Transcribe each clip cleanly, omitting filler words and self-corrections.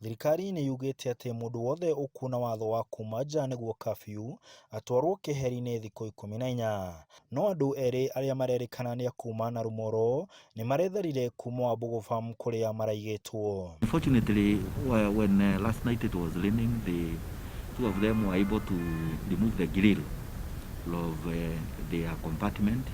Thirikari nĩ yugĩte atĩ mũndũ wothe ũkuuna watho wa kuma nja nĩguo curfew atwarwo keheri-inĩ thikũ 14. No andũ erĩ arĩa marerĩkana nĩ a kuma Narumoro nĩ maretharire kuma Wambugu Farm kũrĩa maraigĩtwo. Unfortunately, when last night it was raining, the two of them were able to remove the grill of their compartment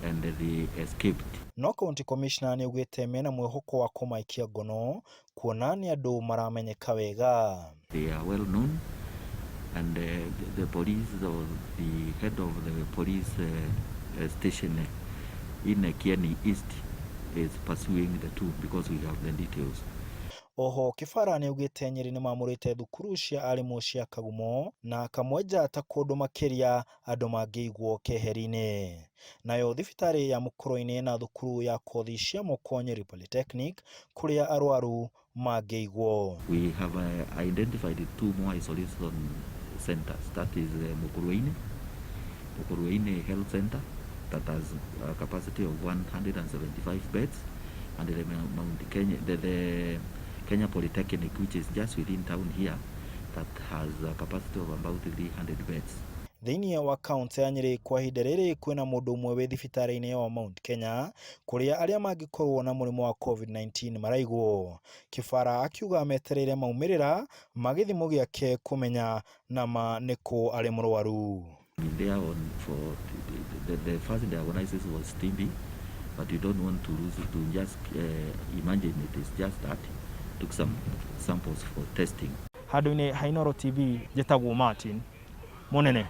and they escaped. No County Commissioner nĩaugĩte mena mwĩhoko wa kũmaikia ngono kuona nĩ andũ maramenyeka wega. They are well known and the police or the head of the police station in Kieni East is pursuing the two because we have the details. Oho Kibara nĩaugĩte Nyeri nĩmamũrĩte thukuru cia arimũ cia Kagumo na Kamwenja ta kũndũ makĩria andũ mangĩigwo keheri-inĩ. Nayo thibitarĩ ya Mũkũrũ-inĩ na thukuru ya kothi cia moko Nyeri Polytechnic kũrĩa arwaru mangĩigwo. We have identified two more isolation centers, that is Mukurweini Health Center that has a capacity of 175 beds, and the Mount Kenya, the Kenya Polytechnic, which is just within town here, that has a capacity of about 300 beds. Thĩinĩ wa kaunti ya Nyeri kwa ihinda rĩrĩ kwĩna mũndũ ũmwe wĩ thibitarĩ-inĩ wa Mount Kenya kũrĩa arĩa mangĩkorwo na mũrimũ wa COVID-19 maraigwo. Kibara akiuga metereire maumĩrĩra ma gĩthimo gĩake kũmenya nama nĩkũ arĩ mũrwaru. Been there on for the first diagnosis was TB, but you don't want to lose to just imagine it is just that. Took some samples for testing. Handũ-inĩ ha Inooro TV, njĩtagwo Martin Mũnene.